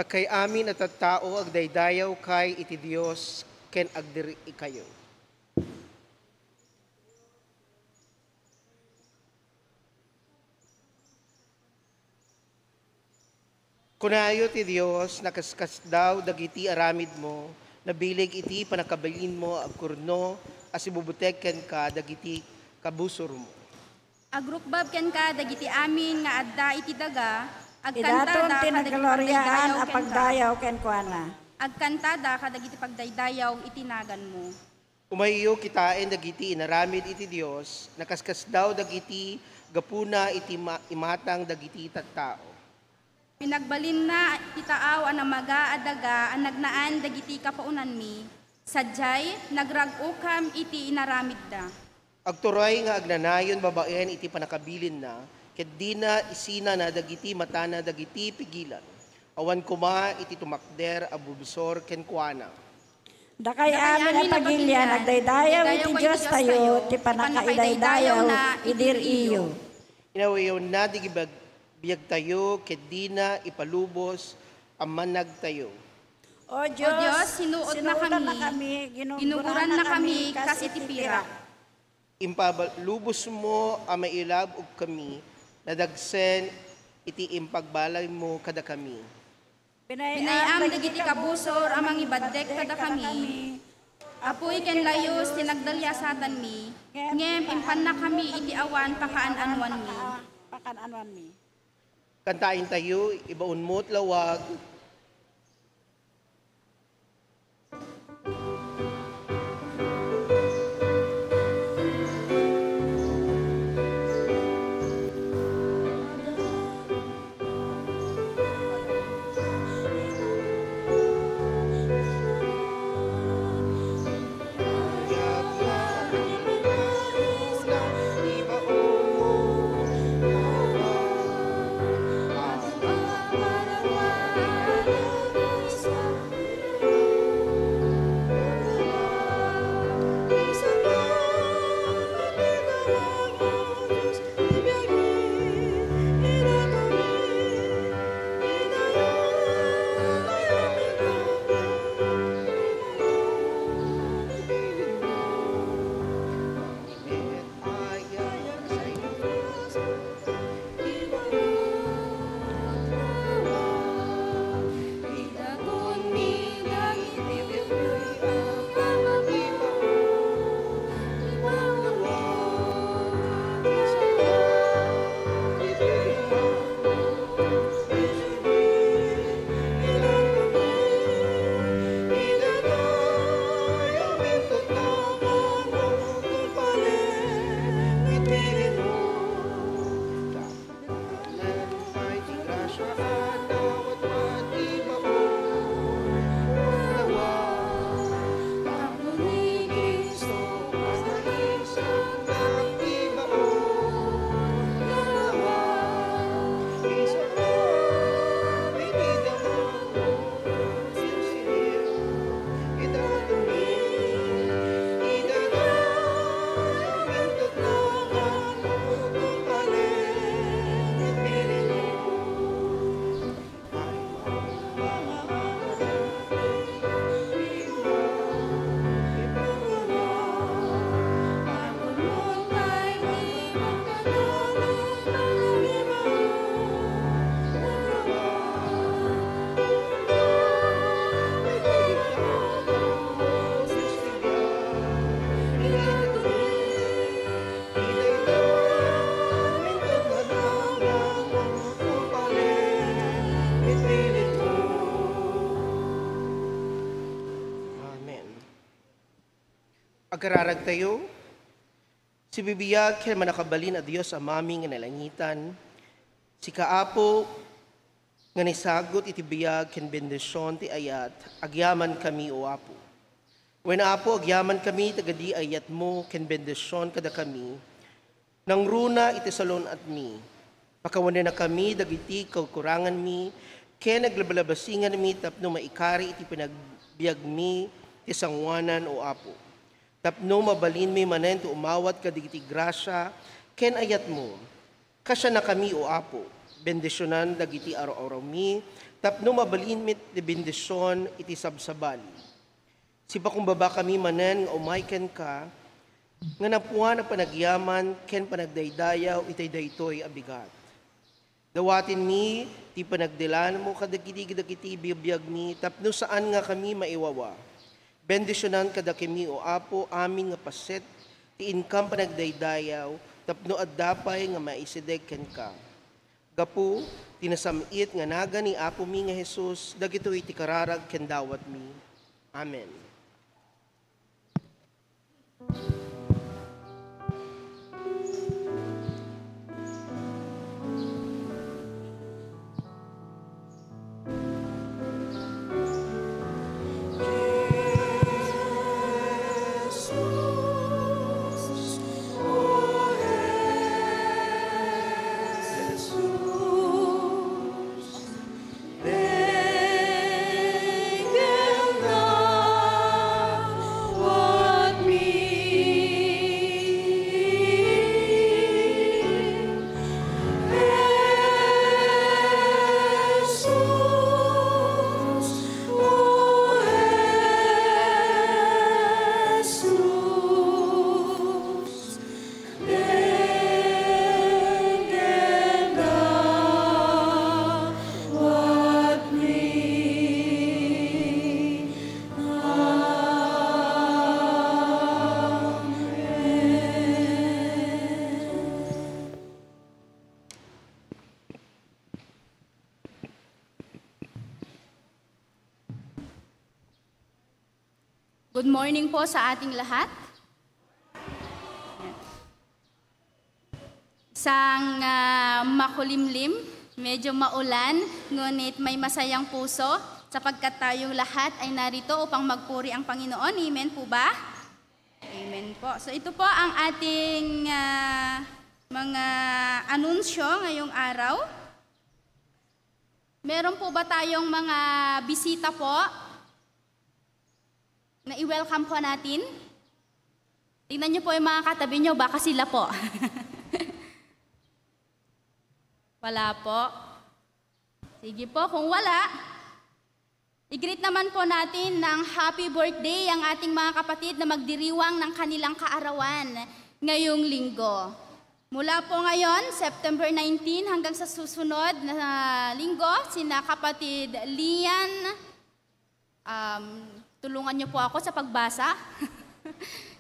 Takay amin at tao agdaydayaw kay iti Dios ken agdiri kayo. Kunayo ti Dios nakaskas daw dagiti aramid mo, nabilig iti panakabilin mo agkurno as ibubutek ken ka dagiti kabusor mo. Agrukbab ken ka dagiti amin nga adda iti daga, Idaton agkantada tinagaloryaan a pagdayaw ken kuana. agkantada kadagiti pagdaydayaw itinagan mo. Umayo kitain dagiti inaramid iti Dios, nakaskas daw dagiti gapuna iti imatang dagiti tattao. Pinagbalin na itaaw ang namaga adaga ang nagnaan dagiti kapaunan mi, sadyay nagrag-ukam iti inaramid da. Agturay nga agnanayon babaen iti panakabilin na, ket di na isina na dagiti matana dagiti pigilan. Awan kuma iti tumakder abubsor ken kuana. Dakay amin ang pagilyan, nagdaydayaw iti Diyos tayo, ti panakaidaydayaw, idir iyo. Inawayaw na di biyag tayo, ket di na ipalubos ang manag tayo. O Diyos, sinuot na kami, ginuguran na kami, kas iti pirak. Impalubos mo ang mailab ug kami, nadagsen iti impagbalay mo kada kami. Pinayam dagiti kabusor amang ibaddek kada kami. Apoy ken layos tinagdalyasatan mi. Ngem impan na kami iti awan pakaanan-anwan mi. Pakaanan mi. Kantain tayo, ibaon mo't lawag. Agkararag tayo, si bibiyag ken manakabalin a Dios amami nga nalangitan, si kaapo nga nisagot iti biyag ken bendisyon ti ayat, agyaman kami o apo. Wen apo agyaman kami tagadi ayat mo ken bendisyon kada kami, nang runa iti salon at mi, pakawanan na kami dagiti kaukurangan mi, ken naglabalabasingan mi tapno maikari iti pinagbiag mi ti sangwanan o apo. Tapno mabalin mi manen to umawat kadigiti grasya, ken ayat mo. Kasya na kami o apo, bendisyonan dagiti araw-araw mi, tapno mabalinmit de bendisyon iti sabsabali. Si pakumbaba kami manen nga umayken ka, nga napuan na panagyaman, ken panagdaydayaw, itay daytoy abigat. Dawatin mi, ti panagdilan mo, kadagiti bibiyag mi, tapno saan nga kami maiwawa. Bendisyonan kadakimi o Apo, amin nga paset, ti inkam panagdaydayaw, tapno addapay nga maisideg ken ka. Gapu, tinasamit nga naga ni Apo mi nga Jesus, dagitoy ti kararag ken dawat mi. Amen. Good morning po sa ating lahat. Isang makulimlim, medyo maulan, ngunit may masayang puso sapagkat tayong lahat ay narito upang magpuri ang Panginoon. Amen po ba? Amen po. So ito po ang ating mga anunsyo ngayong araw. Meron po ba tayong mga bisita po na i-welcome po natin? Tingnan niyo po yung mga katabi niyo, baka sila po. Wala po. Sige po, kung wala, i-greet naman po natin ng happy birthday ang ating mga kapatid na magdiriwang ng kanilang kaarawan ngayong linggo. Mula po ngayon, September 19 hanggang sa susunod na linggo, sina kapatid Lian, tulungan niyo po ako sa pagbasa.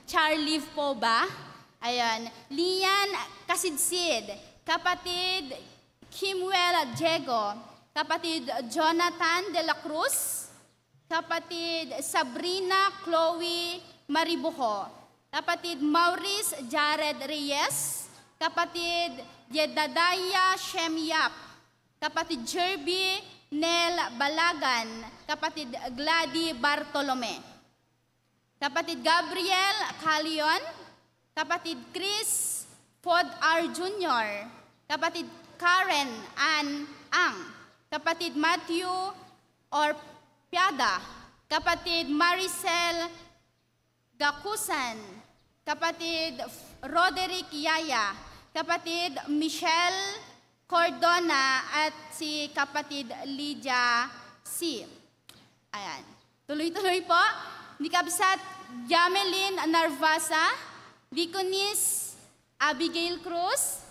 Charlie po ba? Ayan. Lian Kasidsid, kapatid Kimwell Diego, kapatid Jonathan de la Cruz, kapatid Sabrina Chloe Maribujo, kapatid Maurice Jared Reyes, kapatid Jedadaya Shemyap, kapatid Jerby Nel Balagan, kapatid Glady Bartolome, kapatid Gabriel Calion, kapatid Chris Fod R. Jr., kapatid Karen Ann Ang, kapatid Matthew Orpiada, kapatid Maricel Gakusan, kapatid Roderick Yaya, kapatid Michelle Cordona at si kapatid Lydia C. Ayan. Tuloy-tuloy po. Ni Kabsat Jamelin Narvasa, Diconis Abigail Cruz,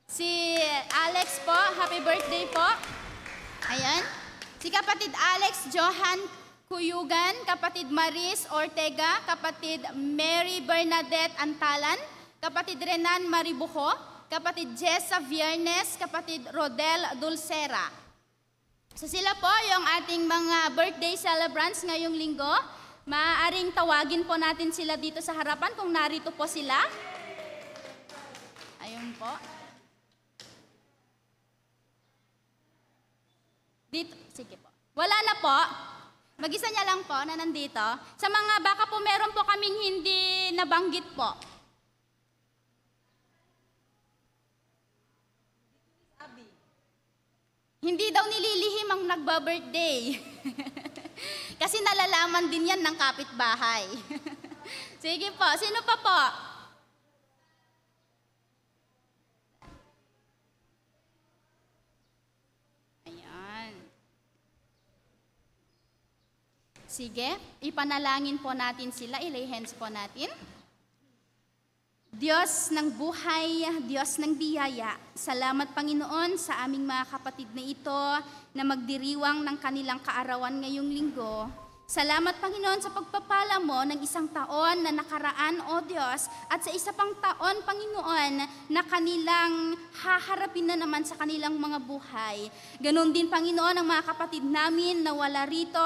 si Alex po, happy birthday po. Ayan. Si kapatid Alex Johan Kuyugan, kapatid Maris Ortega, kapatid Mary Bernadette Antalan, kapatid Renan Maribujo, kapatid Jessa Viernes, kapatid Rodel Dulcera. So sila po yung ating mga birthday celebrants ngayong linggo. Maaaring tawagin po natin sila dito sa harapan kung narito po sila. Ayun po. Dito, sige po. Wala na po. Mag-isa niya lang po na nandito. Sa mga baka po meron po kaming hindi nabanggit po. Hindi daw nililihim ang nagba-birthday. Kasi nalalaman din yan ng kapitbahay. Sige po, sino pa po? Ayan. Sige, ipanalangin po natin sila, ilay hands po natin. Diyos ng buhay, Diyos ng biyaya, salamat Panginoon sa aming mga kapatid na ito na magdiriwang ng kanilang kaarawan ngayong linggo. Salamat Panginoon sa pagpapala mo ng isang taon na nakaraan, O Diyos, at sa isa pang taon, Panginoon, na kanilang haharapin na naman sa kanilang mga buhay. Ganon din, Panginoon, ang mga kapatid namin na wala rito,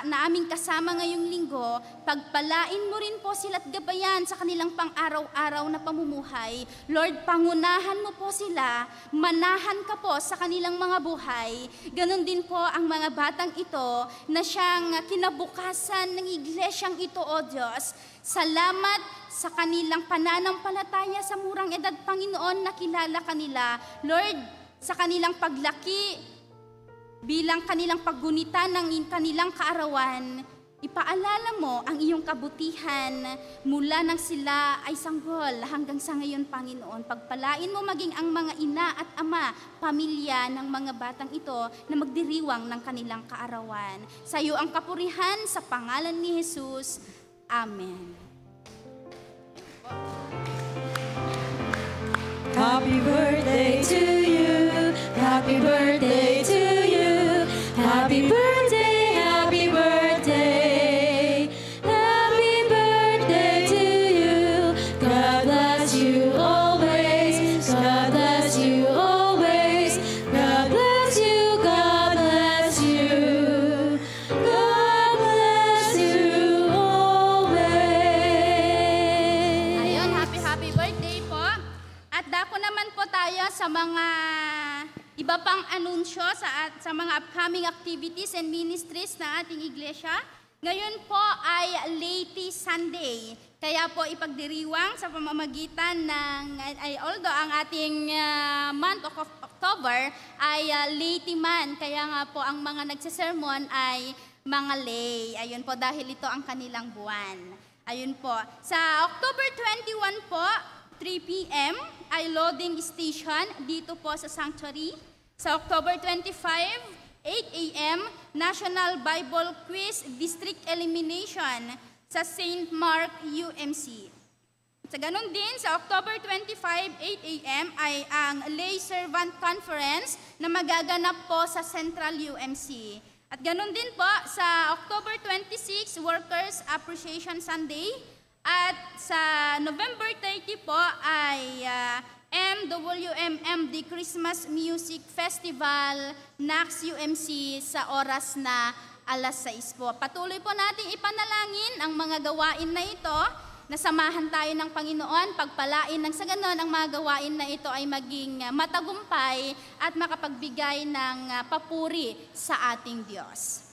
na aming kasama ngayong linggo, pagpalain mo rin po sila at gabayan sa kanilang pang-araw-araw na pamumuhay. Lord, pangunahan mo po sila, manahan ka po sa kanilang mga buhay. Ganon din po ang mga batang ito na siyang kinabukasan ng iglesyang ito, O Diyos. Salamat sa kanilang pananampalataya sa murang edad, Panginoon, na kilala kanila. Lord, sa kanilang paglaki, bilang kanilang paggunitan ng kanilang kaarawan, ipaalala mo ang iyong kabutihan mula nang sila ay sanggol hanggang sa ngayon, Panginoon. Pagpalain mo maging ang mga ina at ama, pamilya ng mga batang ito na magdiriwang ng kanilang kaarawan. Sa iyo ang kapurihan sa pangalan ni Jesus. Amen. Happy birthday to you. Happy birthday to you. Happy birthday, happy birthday. Happy birthday to you. God bless you always. God bless you always. God bless you, God bless you. God bless you always. Ayun, happy birthday po. At dako naman po tayo sa mga iba pang anunsyo sa mga upcoming activities and ministries ng ating iglesia. Ngayon po ay Leyte Sunday. Kaya po ipagdiriwang sa pamamagitan ng, although ang ating month of October ay Leyte man, kaya nga po ang mga nagsisermon ay mga lay. Ayun po, dahil ito ang kanilang buwan. Ayun po. Sa October 21 po, 3 p.m. ay loading station dito po sa Sanctuary. Sa October 25, 8 a.m., National Bible Quiz District Elimination sa St. Mark UMC. Sa ganun din, sa October 25, 8 a.m. ay ang Lay Servant Conference na magaganap po sa Central UMC. At ganun din po, sa October 26, Workers Appreciation Sunday. At sa November 30 po ay MWMMD Christmas Music Festival, NAX UMC sa oras na alas 6 po. Patuloy po nating ipanalangin ang mga gawain na ito, nasamahan tayo ng Panginoon, pagpalain ng sa ganon ang mga gawain na ito ay maging matagumpay at makapagbigay ng papuri sa ating Diyos.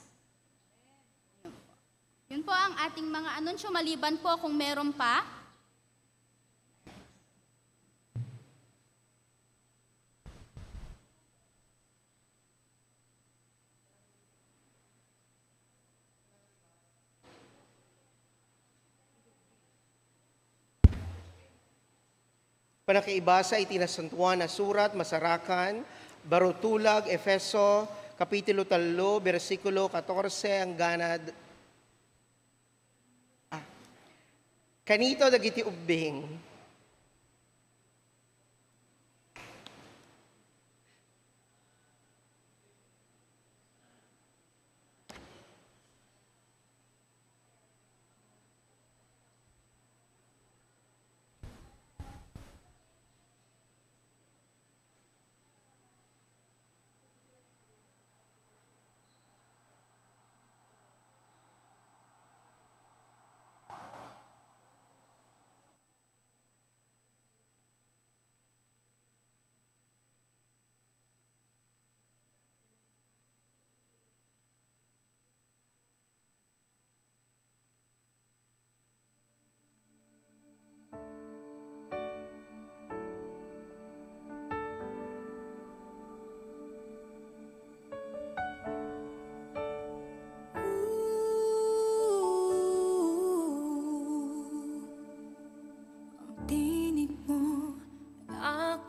Yun po ang ating mga anunsyo, maliban po kung meron pa. Panakiibasa itinasantuan na surat, Masarakan, Barutulag, Efeso, Kapitulo 3, versikulo 14 hanggang kanito dagiti ubing.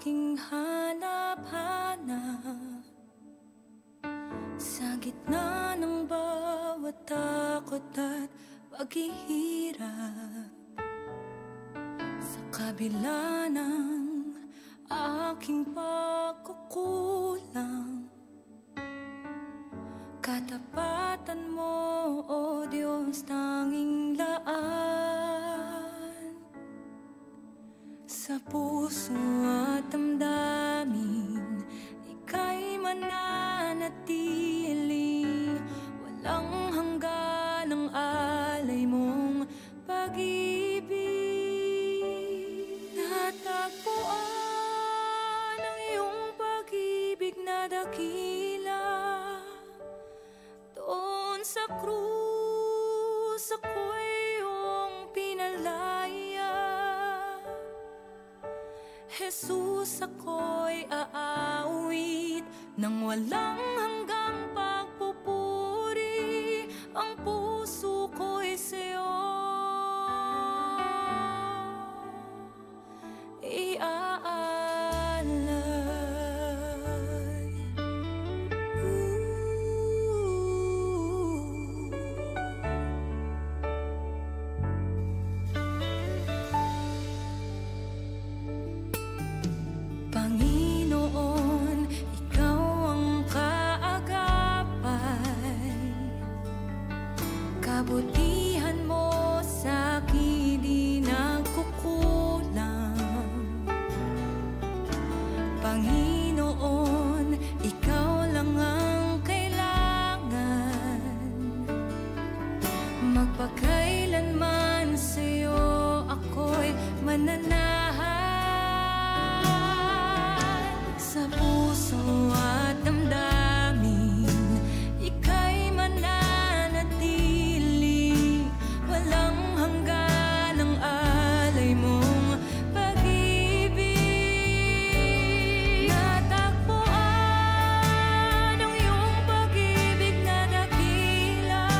aking hanap sa gitna ng bawat takot takot at paghihirap. Sa kabila ng aking pagkukulang, katapatan mo, O Diyos, tanging laan. Sa puso at damdamin, ika'y mananatili. Walang hanggan ang alay mong pag-ibig. Natagpuan ang iyong pag-ibig na dakila. Doon sa krus ako'y iyong pinalaya. Jesus, ako'y aawit nang walang hanggang pagpupuri. Ang puso ko'y sa'yo iaalay. Panginoon, ikaw ang kaagapay. Kabutihan mo sa'kin di nagkukulang. Panginoon, ikaw lang ang kailangan. Magpakailanman sa'yo ako'y mananahan. Sa puso at damdamin, ika'y mananatili. Walang hanggan ang alay mong pag-ibig. Natagpuan ang iyong pag-ibig na dakila.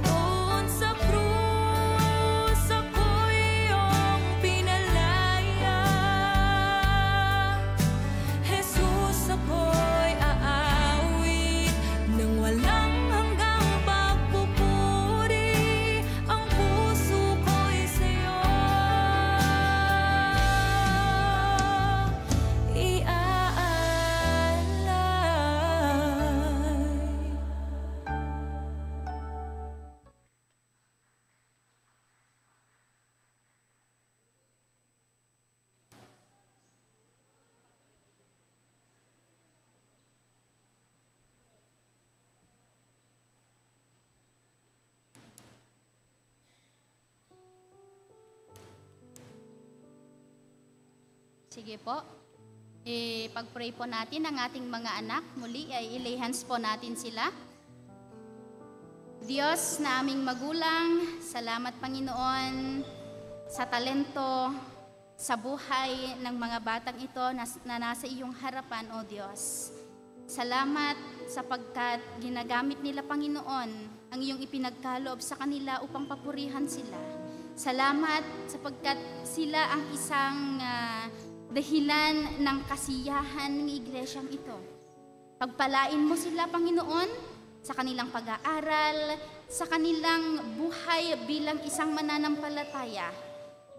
Doon sa krus ako'y iyong pinalaya. Jesus, ako'y aawit nang walang hanggang pagpupuri. Ang puso ko'y sa'yo iaalay. Sige po. Pag-pray po natin ang ating mga anak. Muli ay ilay hands po natin sila. Diyos na aming magulang, salamat Panginoon sa talento, sa buhay ng mga batang ito na nasa iyong harapan, O Diyos. Salamat sapagkat ginagamit nila, Panginoon, ang iyong ipinagkaloob sa kanila upang papurihan sila. Salamat sapagkat sila ang isang dahilan ng kasiyahan ng iglesyang ito. Pagpalain mo sila, Panginoon, sa kanilang pag-aaral, sa kanilang buhay bilang isang mananampalataya.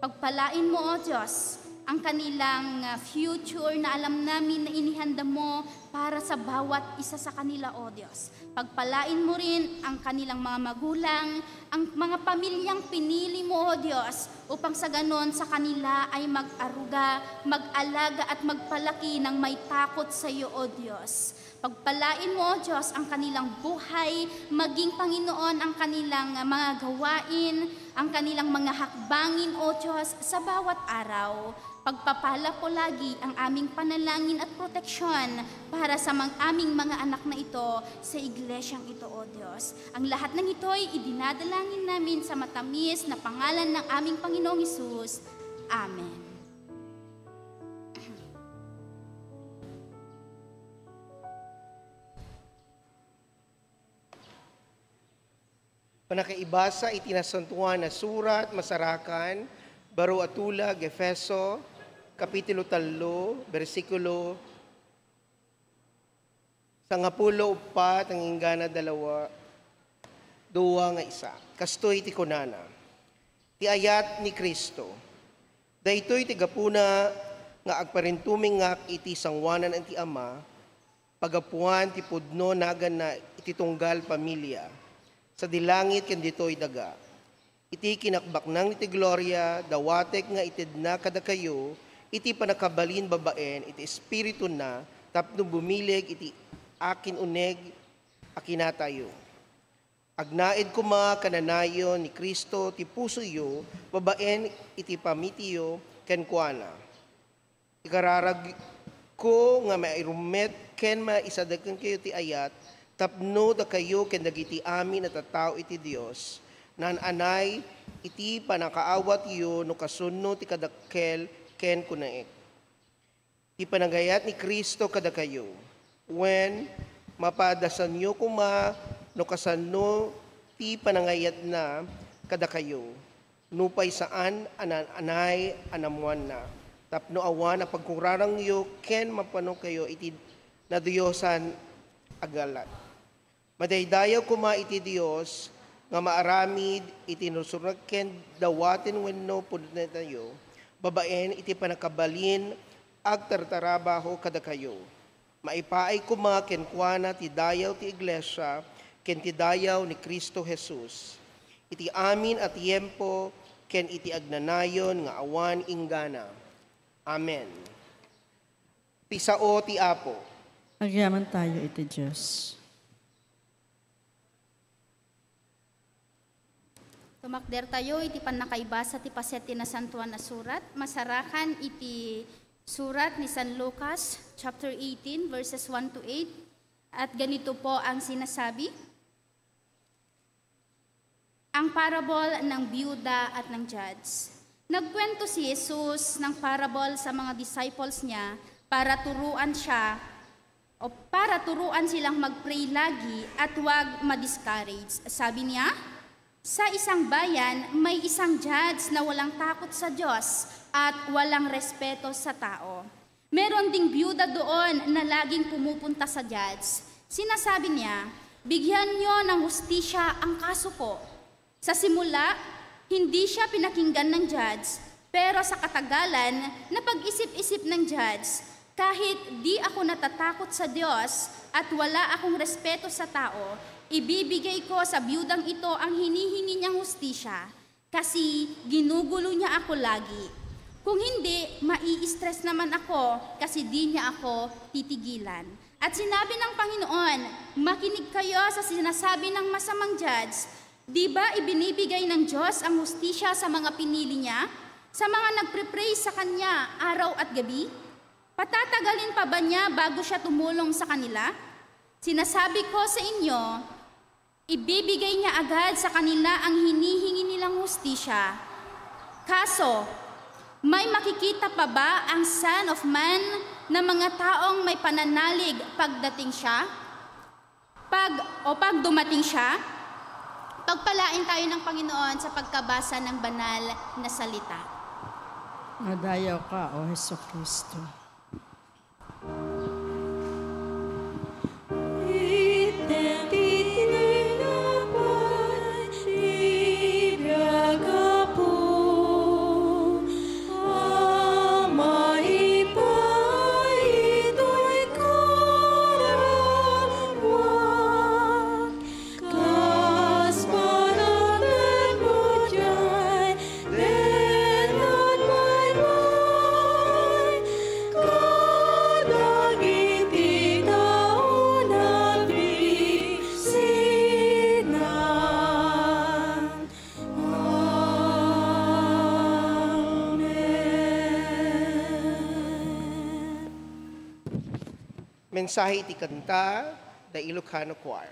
Pagpalain mo, O Diyos, ang kanilang future na alam namin na inihanda mo para sa bawat isa sa kanila, O Diyos. Pagpalain mo rin ang kanilang mga magulang, ang mga pamilyang pinili mo, O Diyos, upang sa ganon sa kanila ay mag-aruga, mag-alaga at magpalaki ng may takot sa iyo, O Diyos. Pagpalain mo, O Diyos, ang kanilang buhay, maging Panginoon ang kanilang mga gawain, ang kanilang mga hakbangin, O Diyos, sa bawat araw. Pagpapala po lagi ang aming panalangin at proteksyon para sa aming mga anak na ito sa iglesyang ito, O Diyos. Ang lahat ng ito ay idinadalangin namin sa matamis na pangalan ng aming Panginoong Hesus. Amen. Panakaibasa itinasantuan na surat, masarakan, baro atulag, Efeso, Kapitulo 3, versikulo 14 ang ingana 2. duwa nga isa. Kastoy ti kunana. Ti ayat ni Kristo. Daytoy ti gapuna nga agparintuming ngak iti sangwanan ang ti Ama, pagapuan ti pudno nagan na iti tunggal pamilya. Sa dilangit ken ditoy daga. Iti kinakbaknang iti gloria, dawatek nga itid na kada kayo, iti panakabalin babaen, iti espiritu na, tapno bumilig iti akin uneg, akinatayo. Agnaid kuma kananayon ni Kristo, ti puso yo, babaen iti pamitiyo, ken kuana. Ikararag ko nga mairumet, ken maisadagan kayo ti ayat, tapno da kayo ken dagiti amin at tao iti Dios, nan anay iti panakaawat yo no kasunno ti kadakkel ken kunaek. Ti panagayat ni Kristo kada kayo, when mapadasan nyo kuma no kasanno ti panangayat na kada kayo, nupay saan anay anamuan na. Tapno awan na pagkurarang yo ken mapano kayo iti na Diyosan agalat. Madaydayaw kuma iti Dios nga maaramid iti nusurag ken dawaten wenno pudno tayo, babaen iti panakabalin ag tartarabaho kada kayo. Maipaay kuma ken kuana ti dayaw ti iglesia ken ti dayaw ni Kristo Jesus. Iti amin at tiempo ken iti agnanayon nga awan inggana. Amen. Pisao ti Apo. Agyaman tayo iti Diyos. Tumakder tayo, iti panakaibasa ti paset ti nasantuan na surat. Masarakan iti surat ni San Lucas, chapter 18, verses 1 to 8. At ganito po ang sinasabi. Ang parable ng biyuda at ng judge. Nagkwento si Jesus ng parable sa mga disciples niya para turuan silang mag-pray lagi at huwag ma-discourage. Sabi niya, sa isang bayan, may isang judge na walang takot sa Diyos at walang respeto sa tao. Meron ding byuda doon na laging pumupunta sa judge. Sinasabi niya, bigyan niyo ng hustisya ang kaso ko. Sa simula, hindi siya pinakinggan ng judge, pero sa katagalan, napag-isip-isip ng judge, kahit di ako natatakot sa Diyos at wala akong respeto sa tao, ibibigay ko sa biyudang ito ang hinihingi niyang hustisya kasi ginugulo niya ako lagi. Kung hindi, mai-stress naman ako kasi di niya ako titigilan. At sinabi ng Panginoon, makinig kayo sa sinasabi ng masamang judge. Di ba ibinibigay ng Diyos ang hustisya sa mga pinili niya? Sa mga nagpre-pray sa Kanya araw at gabi? Patatagalin pa ba niya bago siya tumulong sa kanila? Sinasabi ko sa inyo, ibibigay niya agad sa kanila ang hinihingi nilang hustisya. Kaso, may makikita pa ba ang Son of Man na mga taong may pananalig pagdating siya? Pag dumating siya? Pagpalain tayo ng Panginoon sa pagkabasa ng banal na salita. Madayaw ka, O Hesus Kristo. Mensahe iti kanta, the Ilocano Choir.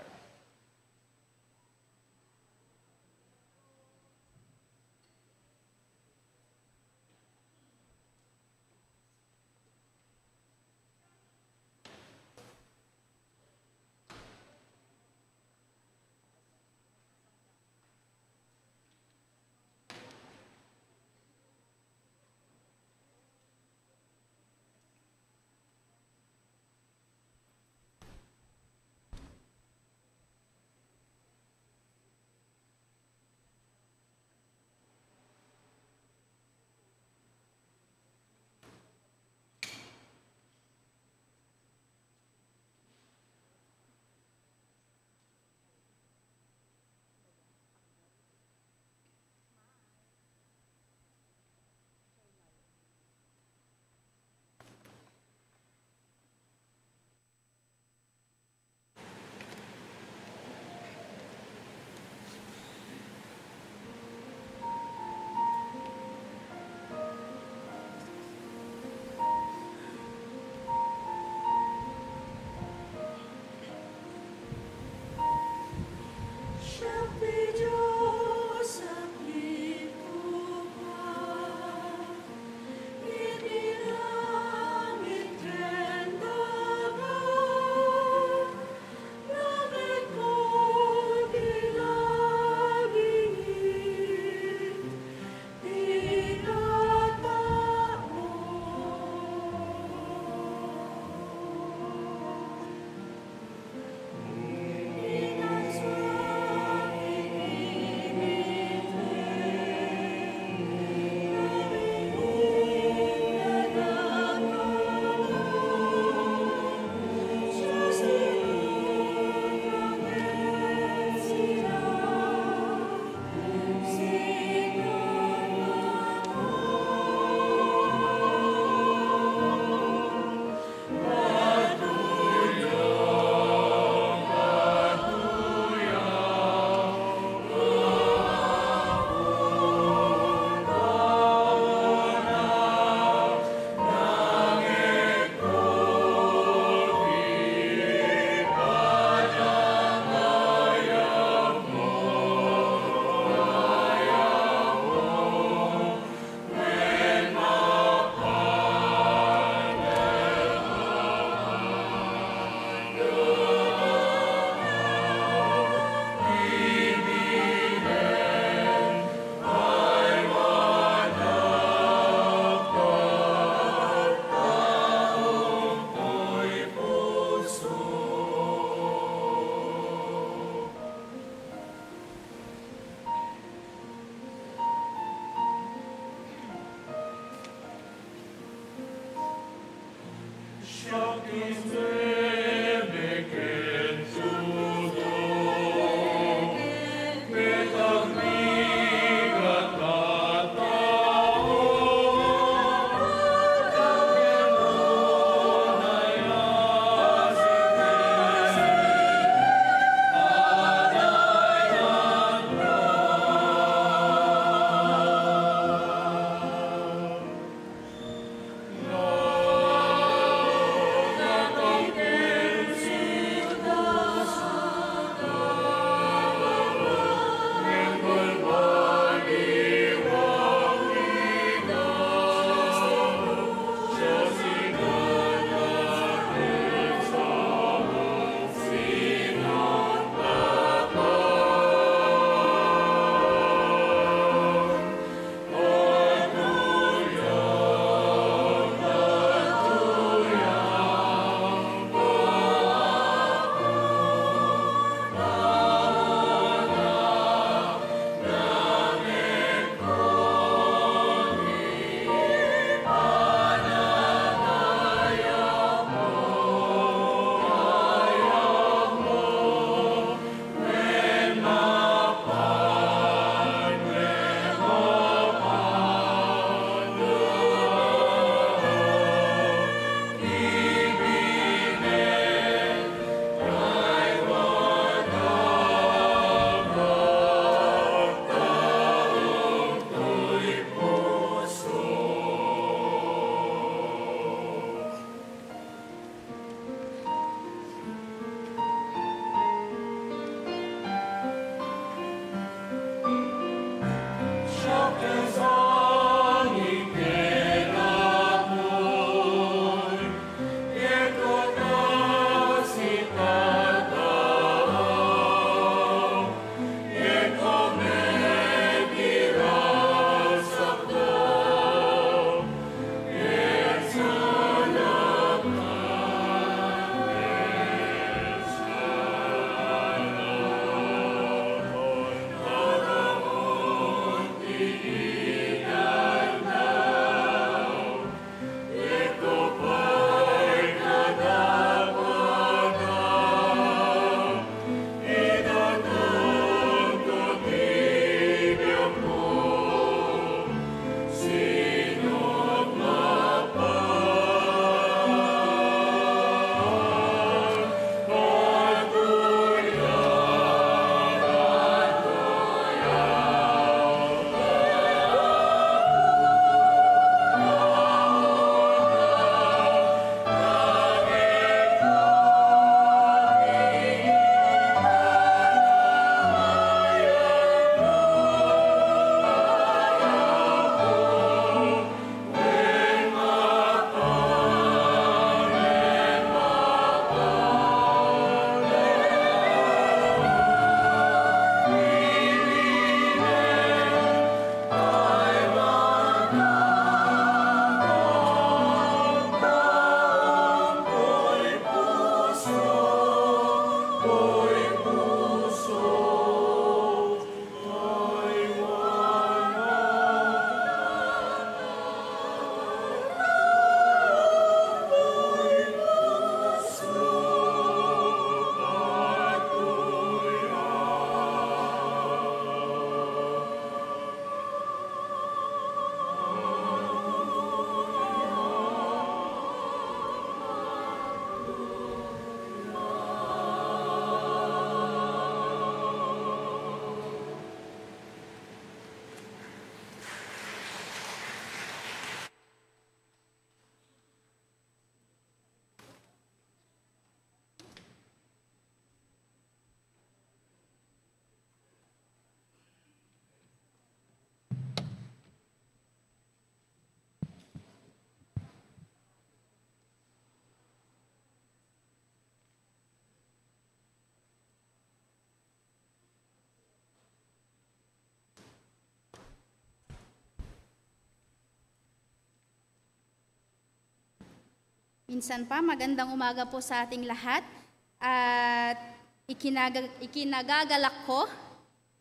Minsan pa, magandang umaga po sa ating lahat. At ikinagagalak ko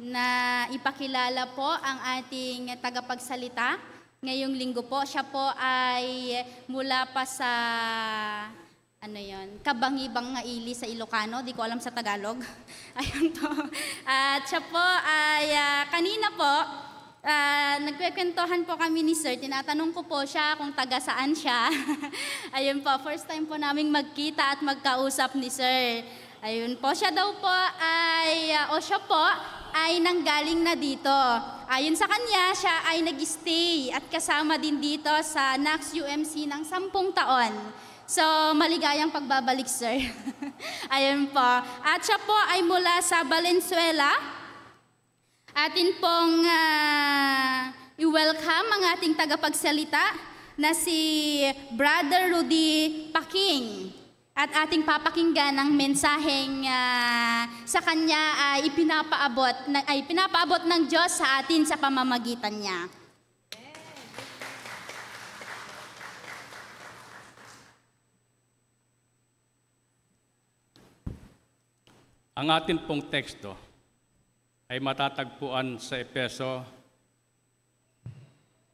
na ipakilala po ang ating tagapagsalita. Ngayong linggo po, siya po ay mula pa sa Kabangibang nga ili sa Ilocano, di ko alam sa Tagalog. Ayun to. At siya po ay kanina po, nagkwekwentuhan po kami ni Sir. Tinatanong ko po siya kung taga saan siya. Ayun po, first time po naming magkita at magkausap ni Sir. Ayun po, siya po ay nanggaling na dito. Ayon sa kanya, siya ay nag-stay at kasama din dito sa NACS UMC ng 10 taon. So, maligayang pagbabalik, Sir. Ayun po. At siya po ay mula sa Valenzuela. Atin pong i-welcome ang ating tagapagsalita na si Brother Rudy Paking. At ating papakinggan ang mensaheng sa kanya ay pinapaabot ng Diyos sa atin sa pamamagitan niya. Ang atin pong teksto ay matatagpuan sa Efeso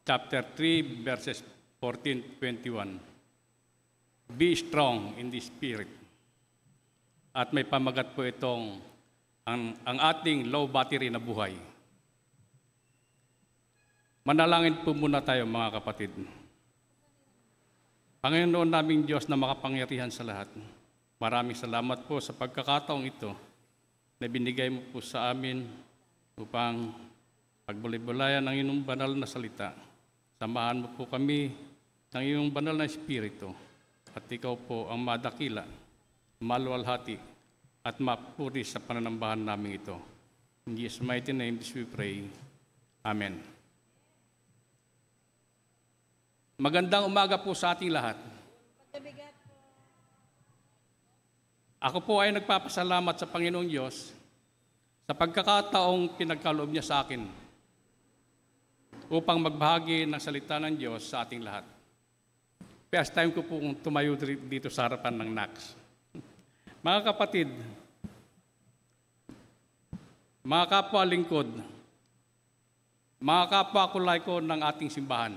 chapter 3 verses 14-21. Be strong in the Spirit. At may pamagat po itong ang ating low battery na buhay. Manalangin po muna tayo mga kapatid. Panginoon naming Diyos na makapangyarihan sa lahat, maraming salamat po sa pagkakataong ito na binigay mo po sa amin upang pagbulay-bulayan ng iyong banal na salita. Samahan mo po kami ng iyong banal na Espiritu at ikaw po ang madakila, maluwalhati at mapuri sa pananambahan namin ito. In Jesus' mighty name this we pray. Amen. Magandang umaga po sa ating lahat. Ako po ay nagpapasalamat sa Panginoong Diyos sa pagkakataong pinagkaloob niya sa akin upang magbahagi ng salita ng Diyos sa ating lahat. First time ko pong tumayo dito sa harapan ng NACS. Mga kapatid, mga kapwa lingkod, mga kapwa kulaiko ng ating simbahan,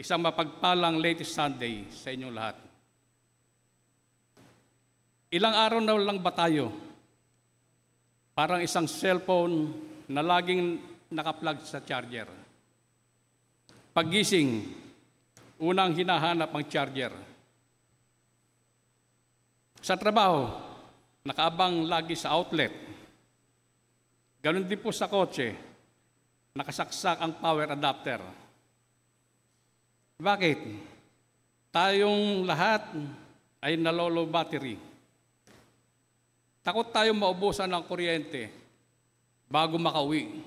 isang mapagpalang latest Sunday sa inyong lahat. Ilang araw na lang ba tayo? Parang isang cellphone na laging nakaplug sa charger. Paggising, unang hinahanap ang charger. Sa trabaho, nakaabang lagi sa outlet. Ganon din po sa kotse, nakasaksak ang power adapter. Bakit? Tayong lahat ay nalolow battery. Takot tayo maubusan ng kuryente bago makauwi,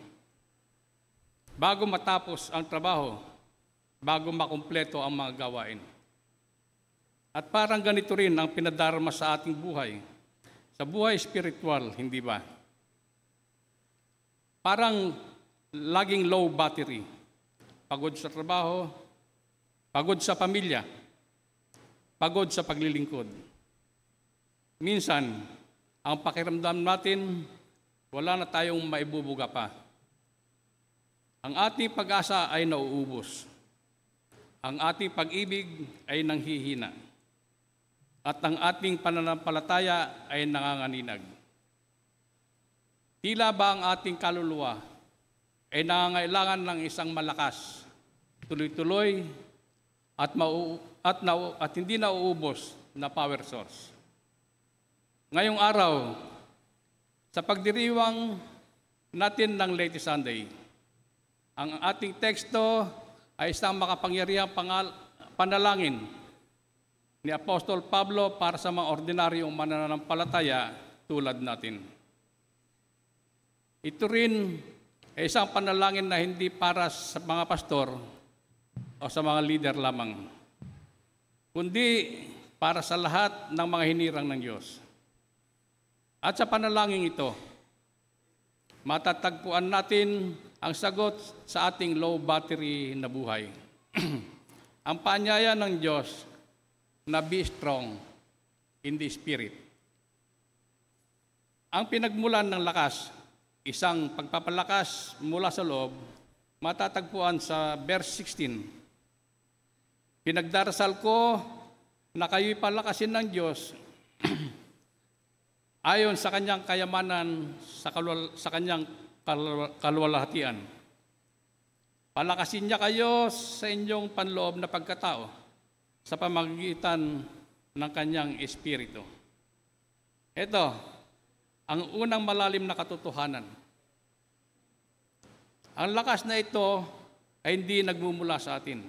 bago matapos ang trabaho, bago makumpleto ang mga gawain. At parang ganito rin ang pinadarama sa ating buhay, sa buhay spiritual, hindi ba? Parang laging low battery, pagod sa trabaho, pagod sa pamilya, pagod sa paglilingkod. Minsan, ang pakiramdam natin, wala na tayong maibubuga pa. Ang ating pag-asa ay nauubos. Ang ating pag-ibig ay nanghihina. At ang ating pananampalataya ay nanganganinag. Tila ba ang ating kaluluwa ay nangangailangan ng isang malakas, tuloy-tuloy at hindi nauubos na power source. Ngayong araw, sa pagdiriwang natin ng latest Sunday, ang ating teksto ay isang makapangyarihang panalangin ni Apostol Pablo para sa mga ordinaryong mananampalataya tulad natin. Ito rin ay isang panalangin na hindi para sa mga pastor o sa mga leader lamang, kundi para sa lahat ng mga hinirang ng Diyos. At sa panalangin ito, matatagpuan natin ang sagot sa ating low battery na buhay. Ang paanyaya ng Diyos na be strong in the Spirit. Ang pinagmulan ng lakas, isang pagpapalakas mula sa loob, matatagpuan sa verse 16. Pinagdarasal ko na kayo'y palakasin ng Diyos ayon sa kanyang kayamanan sa kanyang kaluwalhatian. Palakasin niya kayo sa inyong panloob na pagkatao sa pamamagitan ng kanyang Espiritu. Ito, ang unang malalim na katotohanan. Ang lakas na ito ay hindi nagmumula sa atin.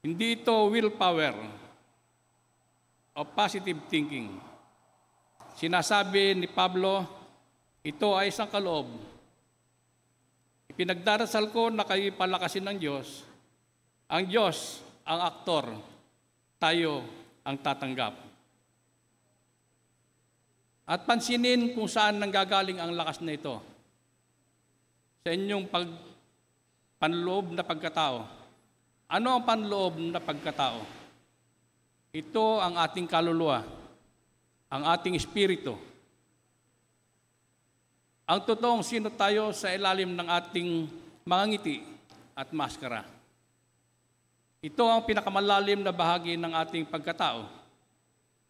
Hindi ito willpower o positive thinking. Sinasabi ni Pablo, ito ay isang kaloob. Ipinagdarasal ko na kayo'y palakasin ng Diyos. Ang Diyos ang aktor, tayo ang tatanggap. At pansinin kung saan nanggagaling ang lakas na ito. Sa inyong panloob na pagkatao. Ano ang panloob na pagkatao? Ito ang ating kaluluwa, ang ating espiritu. Ang totoong sino tayo sa ilalim ng ating mga ngiti at maskara. Ito ang pinakamalalim na bahagi ng ating pagkatao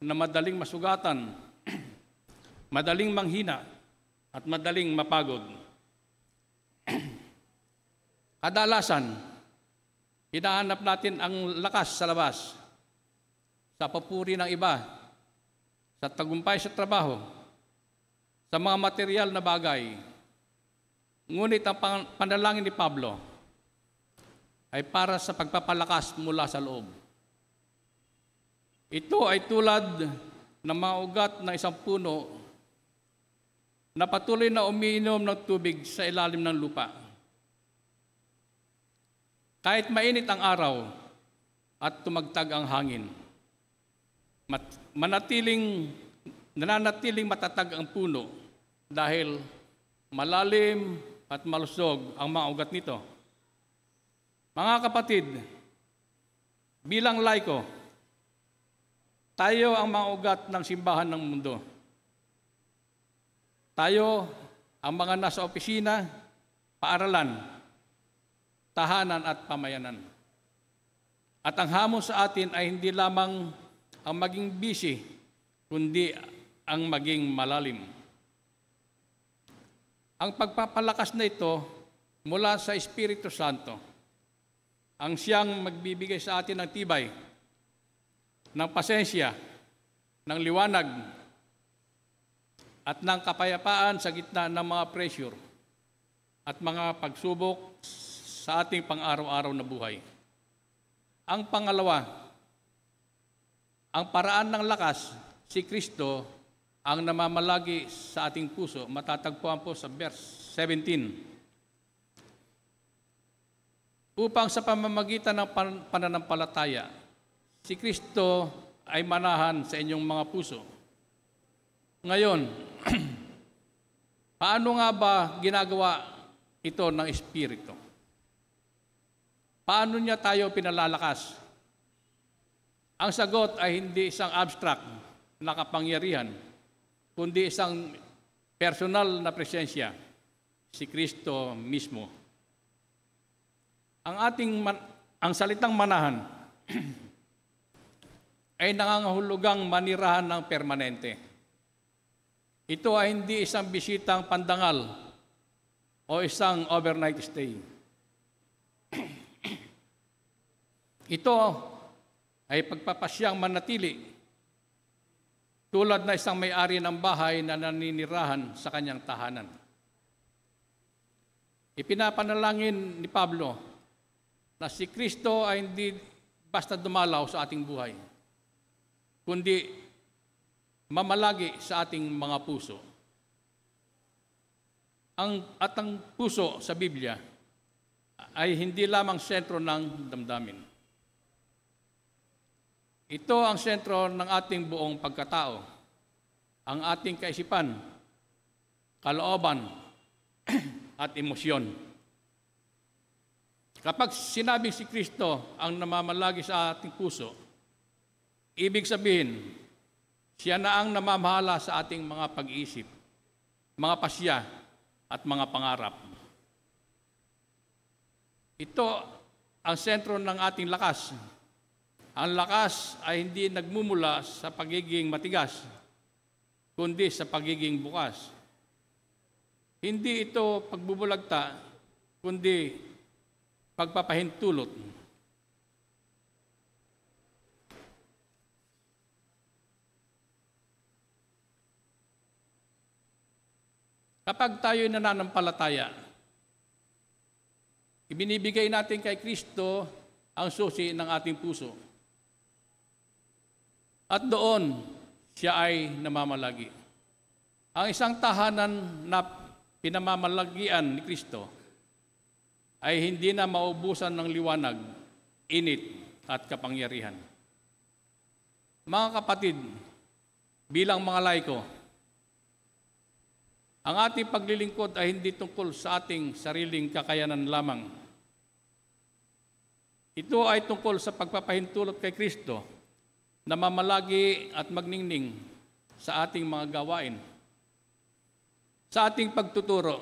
na madaling masugatan, madaling manghina, at madaling mapagod. Kadalasan, hinahanap natin ang lakas sa labas, sa papuri ng iba, sa tagumpay sa trabaho, sa mga material na bagay. Ngunit ang panalangin ni Pablo ay para sa pagpapalakas mula sa loob. Ito ay tulad ng mga ugat ng isang puno na patuloy na umiinom ng tubig sa ilalim ng lupa. Kahit mainit ang araw at tumagtag ang hangin, nananatiling matatag ang puno dahil malalim at malusog ang mga ugat nito. Mga kapatid, bilang laiko, tayo ang mga ugat ng simbahan ng mundo. Tayo ang mga nasa opisina, paaralan, tahanan at pamayanan. At ang hamon sa atin ay hindi lamang ang maging busy, kundi ang maging malalim. Ang pagpapalakas na ito mula sa Espiritu Santo, ang siyang magbibigay sa atin ng tibay, ng pasensya, ng liwanag, at ng kapayapaan sa gitna ng mga pressure at mga pagsubok sa ating pang-araw-araw na buhay. Ang pangalawa, ang paraan ng lakas, si Kristo ang namamalagi sa ating puso. Matatagpuan po sa verse 17. Upang sa pamamagitan ng pananampalataya, si Kristo ay manahan sa inyong mga puso. Ngayon, paano nga ba ginagawa ito ng Espiritu? Paano niya tayo pinalalakas? Ang sagot ay hindi isang abstract na kapangyarihan, kundi isang personal na presensya, si Kristo mismo. Ang salitang manahan ay nangangahulugang manirahan ng permanente. Ito ay hindi isang bisitang pandangal o isang overnight stay. Ito ay pagpapasyang manatili tulad na isang may-ari ng bahay na naninirahan sa kanyang tahanan. Ipinapanalangin ni Pablo na si Kristo ay hindi basta dumalaw sa ating buhay, kundi mamalagi sa ating mga puso. Ang puso sa Biblia ay hindi lamang sentro ng damdamin. Ito ang sentro ng ating buong pagkatao, ang ating kaisipan, kalooban, at emosyon. Kapag sinabing si Kristo ang namamalagi sa ating puso, Ibig sabihin, siya na ang namamahala sa ating mga pag-iisip, mga pasya, at mga pangarap. Ito ang sentro ng ating lakas. Ang lakas ay hindi nagmumula sa pagiging matigas, kundi sa pagiging bukas. Hindi ito pagbubulagta, kundi pagpapahintulot. Kapag tayo'y nananampalataya, ibinibigay natin kay Kristo ang susi ng ating puso. At doon, siya ay namamalagi. Ang isang tahanan na pinamamalagian ni Kristo ay hindi na maubusan ng liwanag, init at kapangyarihan. Mga kapatid, bilang mga laiko, ang ating paglilingkod ay hindi tungkol sa ating sariling kakayanan lamang. Ito ay tungkol sa pagpapahintulot kay Kristo na mamalagi at magningning sa ating mga gawain. Sa ating pagtuturo,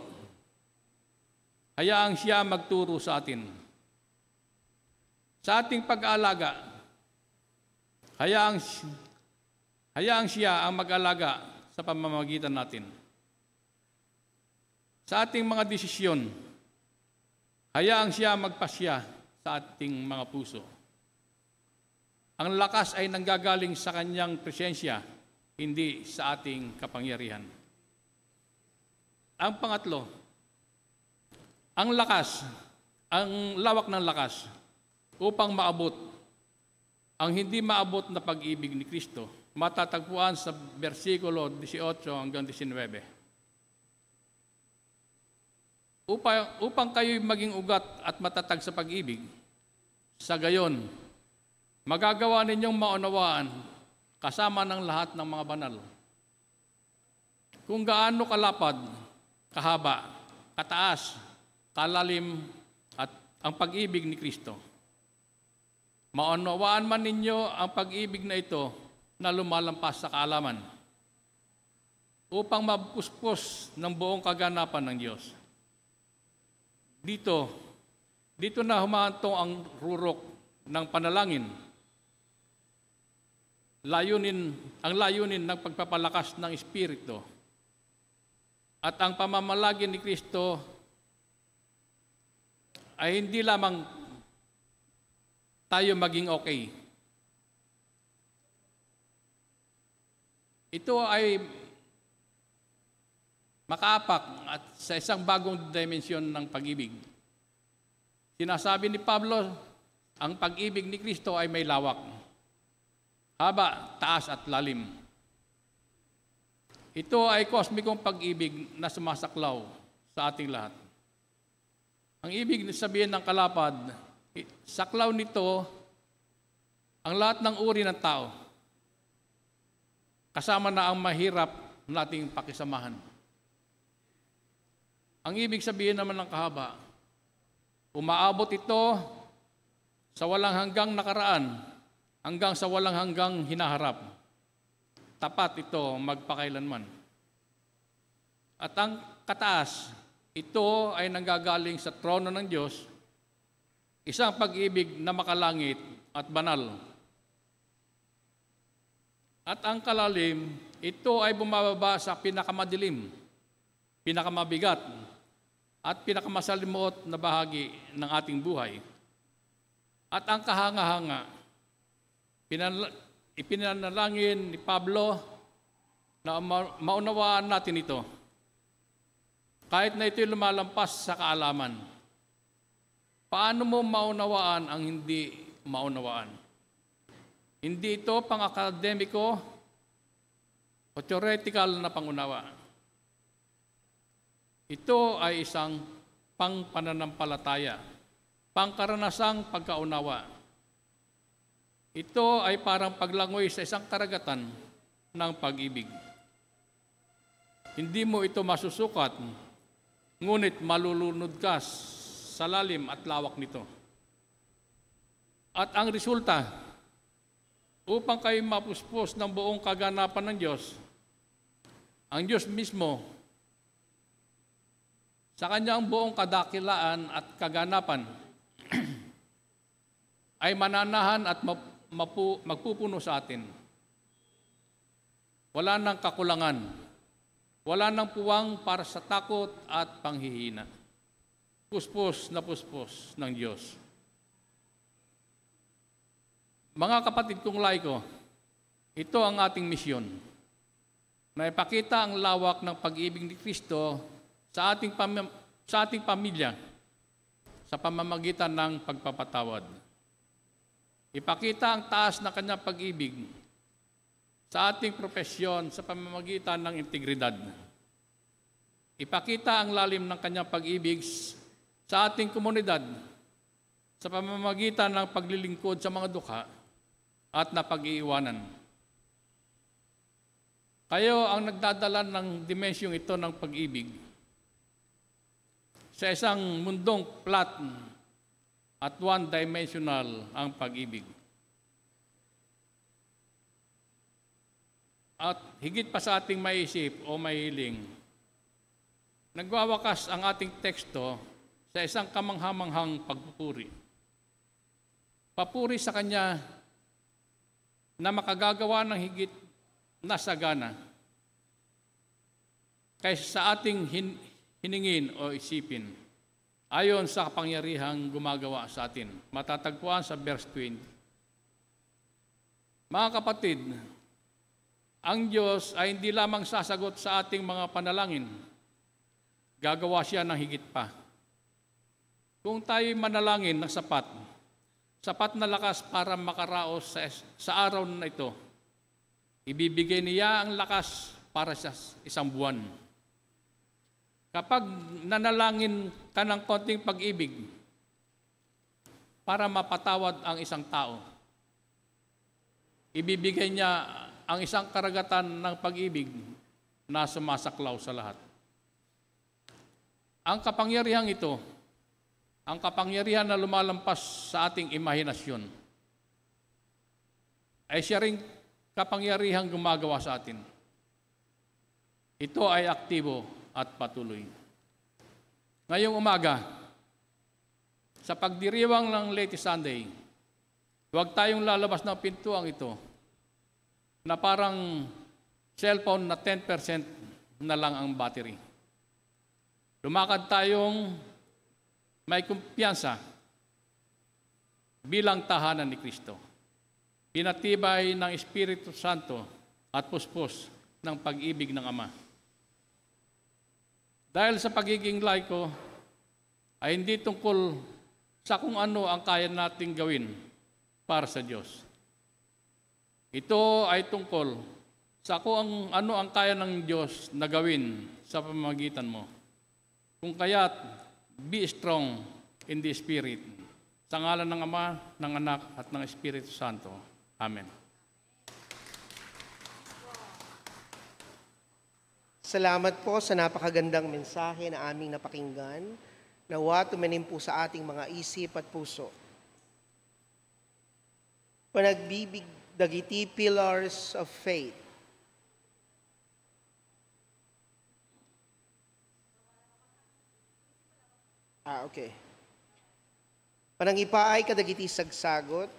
hayaang siya magturo sa atin. Sa ating pag-aalaga, hayaang siya ang mag-alaga sa pamamagitan natin. Sa ating mga desisyon, hayaang siya magpasya sa ating mga puso. Ang lakas ay nanggagaling sa kanyang presensya, hindi sa ating kapangyarihan. Ang pangatlo, ang lakas, ang lawak ng lakas upang maabot ang hindi maabot na pag-ibig ni Kristo, matatagpuan sa versikulo 18 hanggang 19. Upang kayo'y maging ugat at matatag sa pag-ibig, sa gayon, magagawa ninyong maunawaan kasama ng lahat ng mga banal kung gaano kalapad, kahaba, kataas, kalalim at ang pag-ibig ni Kristo. Maunawaan man ninyo ang pag-ibig na ito na lumalampas sa kaalaman upang mapuspos ng buong kaganapan ng Diyos. Dito na humahantong ang rurok ng panalangin. Ang layunin ng pagpapalakas ng Espiritu at ang pamamalagi ni Kristo ay hindi lamang tayo maging okay. Ito ay makaapak at sa isang bagong dimensyon ng pag-ibig. Sinasabi ni Pablo, ang pag-ibig ni Kristo ay may lawak, haba, taas at lalim. Ito ay kosmikong pag-ibig na sumasaklaw sa ating lahat. Ang ibig sabihin ng kalapad, saklaw nito ang lahat ng uri ng tao, kasama na ang mahirap nating pakisamahan. Ang ibig sabihin naman ng kahaba, umaabot ito sa walang hanggang nakaraan hanggang sa walang hanggang hinaharap. Tapat ito magpakailanman. At ang kataas, ito ay nanggagaling sa trono ng Diyos, isang pag-ibig na makalangit at banal. At ang kalalim, ito ay bumababa sa pinakamadilim, pinakamabigat, at pinakamasalimuot na bahagi ng ating buhay. At ang kahanga-hanga, ipinanalangin ni Pablo na maunawaan natin ito. Kahit na ito'y lumalampas sa kaalaman, paano mo maunawaan ang hindi maunawaan? Hindi ito pang-akademiko o theoretical na pangunawa. Ito ay isang pang-pananampalataya, pangkaranasang pagkaunawa. Ito ay parang paglangoy sa isang karagatan ng pag-ibig. Hindi mo ito masusukat, ngunit malulunod ka sa lalim at lawak nito. At ang resulta, upang kayo mapuspos ng buong kaganapan ng Diyos. Ang Diyos mismo, sa kanyang buong kadakilaan at kaganapan, ay mananahan at magpupuno sa atin. Wala nang kakulangan, wala nang puwang para sa takot at panghihina. Puspos na puspos ng Diyos. Mga kapatid kong laiko, ito ang ating misyon, na ipakita ang lawak ng pag-ibig ni Kristo sa ating pamilya sa pamamagitan ng pagpapatawad. Ipakita ang taas na kanyang pag-ibig sa ating propesyon sa pamamagitan ng integridad. Ipakita ang lalim ng kanyang pag-ibig sa ating komunidad sa pamamagitan ng paglilingkod sa mga dukha at napag-iiwanan. Kayo ang nagdadala ng dimensyong ito ng pag-ibig sa isang mundong flat at one-dimensional ang pag-ibig. At higit pa sa ating maisip o mahiling, nagwawakas ang ating teksto sa isang kamanghamanghang pagpupuri. Papuri sa Kanya na makagagawa ng higit na sagana kaysa sa ating hiningin o isipin, ayon sa kapangyarihang gumagawa sa atin. Matatagpuan sa verse 20. Mga kapatid, ang Diyos ay hindi lamang sasagot sa ating mga panalangin, gagawa siya ng higit pa. Kung tayo'y manalangin ng sapat na lakas para makaraos sa araw na ito, ibibigay niya ang lakas para sa isang buwan. Kapag nanalangin ka ng konting pag-ibig para mapatawad ang isang tao, ibibigay niya ang isang karagatan ng pag-ibig na sumasaklaw sa lahat. Ang kapangyarihang ito, ang kapangyarihan na lumalampas sa ating imahinasyon, ay siya ring kapangyarihang gumagawa sa atin. Ito ay aktibo at patuloy. Ngayong umaga, sa pagdiriwang ng Leyte Sunday, huwag tayong lalabas ng pintuang ito na parang cellphone na 10% na lang ang battery. Lumakad tayong may kumpiyansa bilang tahanan ni Kristo. Pinatibay ng Espiritu Santo at puspos ng pag-ibig ng Ama. Dahil sa pagiging laiko ay hindi tungkol sa kung ano ang kaya nating gawin para sa Diyos. Ito ay tungkol sa kung ano ang kaya ng Diyos na gawin sa pamamagitan mo. Kung kaya't be strong in the Spirit. Sa ngalan ng Ama, ng Anak, at ng Espiritu Santo. Amen. Salamat po sa napakagandang mensahe na aming napakinggan. Nawa tumanim po sa ating mga isip at puso. Panagbibig dagiti pillars of faith. Okay. Panangipaay kadagiti sagsagot.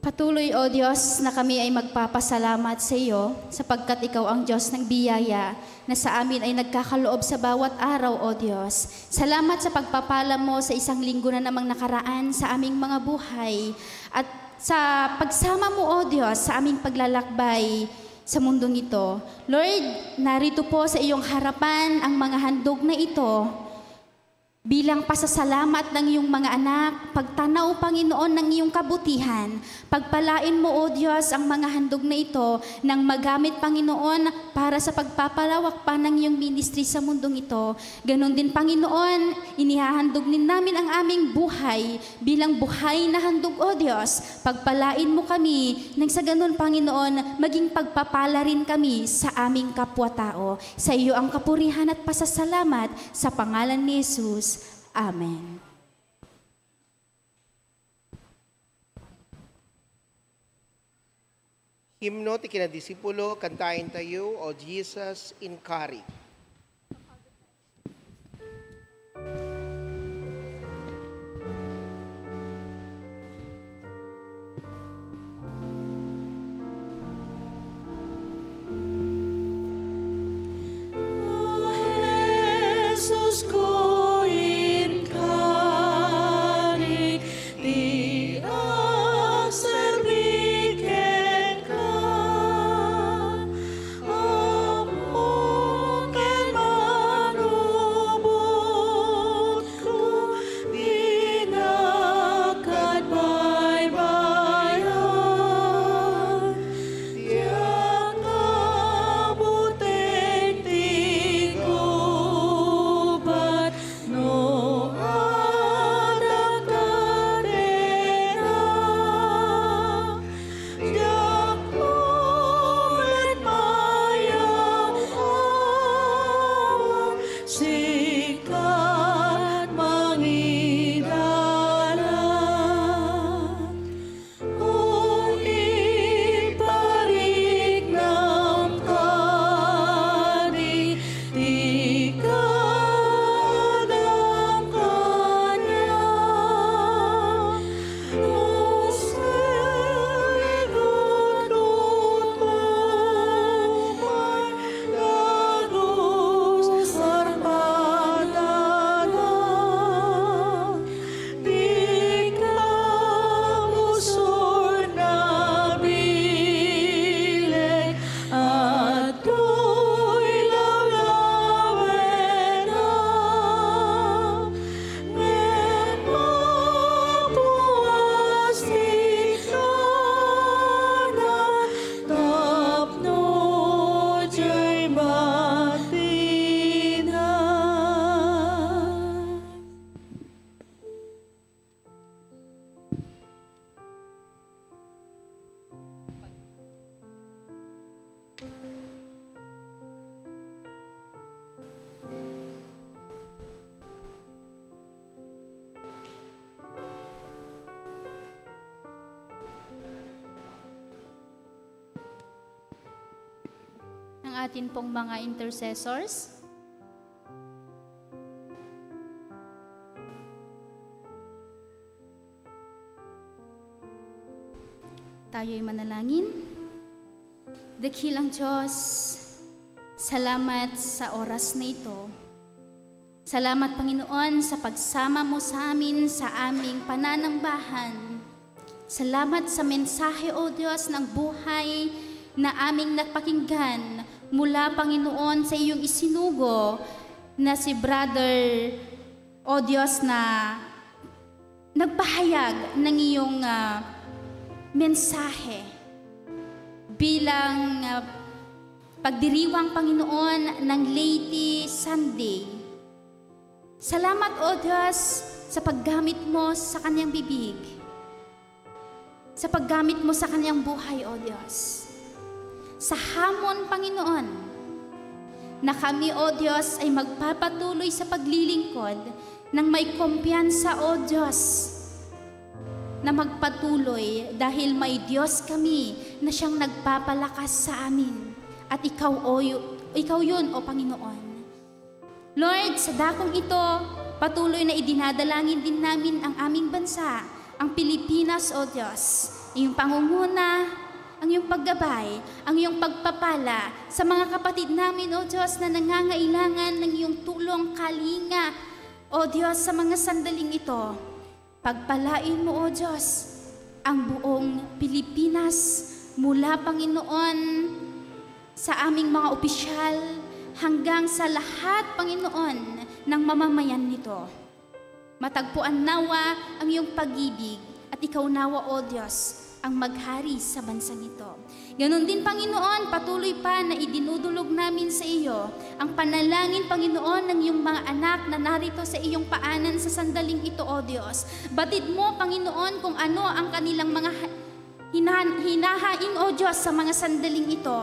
Patuloy, O Diyos, na kami ay magpapasalamat sa iyo sapagkat ikaw ang Diyos ng biyaya na sa amin ay nagkakaloob sa bawat araw, O Diyos. Salamat sa pagpapala mo sa isang linggo na namang nakaraan sa aming mga buhay at sa pagsama mo, O Diyos, sa aming paglalakbay sa mundong ito. Lord, narito po sa iyong harapan ang mga handog na ito bilang pasasalamat ng iyong mga anak, pagtanaw, Panginoon, ng iyong kabutihan. Pagpalain mo, O Diyos, ang mga handog na ito nang magamit, Panginoon, para sa pagpapalawak pa ng iyong ministry sa mundong ito. Ganon din, Panginoon, inihahandog din namin ang aming buhay bilang buhay na handog, O Diyos. Pagpalain mo kami nang sa ganon, Panginoon, maging pagpapala rin kami sa aming kapwa-tao. Sa iyo ang kapurihan at pasasalamat sa pangalan ni Jesus. Amen. Himno ti kinadisipulo, kantahin tayo, O Jesus in Kari. Jesus ko in Kari, di ang serbiken ka. Among ken manubot ko, di nakadbaybayan. Diyan kabuting tigubat, no anak kadena. Diyan ulit mayawang, sikat mangidalan. O iparik ng kani, di kadam kanya. O sigot lumay, dagos armadana. Di kabusor na bilik, at do'y lawlawen na. Ngen mapuas di kanan, tapno jay matinan. Ng atin pong mga intercessors. Tayo'y manalangin. Dakilang Diyos, salamat sa oras na ito. Salamat, Panginoon, sa pagsama mo sa amin sa aming pananambahan. Salamat sa mensahe, O Diyos, ng buhay na aming napakinggan mula, Panginoon, sa iyong isinugo na si Brother, O Diyos, na nagpahayag ng iyong mensahe bilang pagdiriwang, Panginoon, ng Leyte Sunday. Salamat, O Diyos, sa paggamit mo sa kanyang bibig, sa paggamit mo sa kanyang buhay, O Diyos. Sa hamon, Panginoon, na kami, O Diyos, ay magpapatuloy sa paglilingkod ng may kumpiyansa, O Diyos, na magpatuloy dahil may Diyos kami na siyang nagpapalakas sa amin. At ikaw yun, O Panginoon. Lord, sa dakong ito, patuloy na idinadalangin din namin ang aming bansa, ang Pilipinas, O Diyos. iyong pangunguna, ang iyong paggabay, ang iyong pagpapala sa mga kapatid namin, O Diyos, na nangangailangan ng iyong tulong, kalinga, O Diyos, sa mga sandaling ito. Pagpalain mo, O Diyos, ang buong Pilipinas mula, Panginoon, sa aming mga opisyal hanggang sa lahat, Panginoon, ng mamamayan nito. Matagpuan nawa ang iyong pag-ibig at ikaw nawa, O Diyos, ang maghari sa bansang ito. Ganon din, Panginoon, patuloy pa na idinudulog namin sa iyo ang panalangin, Panginoon, ng iyong mga anak na narito sa iyong paanan sa sandaling ito, O Diyos. Batid mo, Panginoon, kung ano ang kanilang mga hinahaing, O Diyos, sa mga sandaling ito.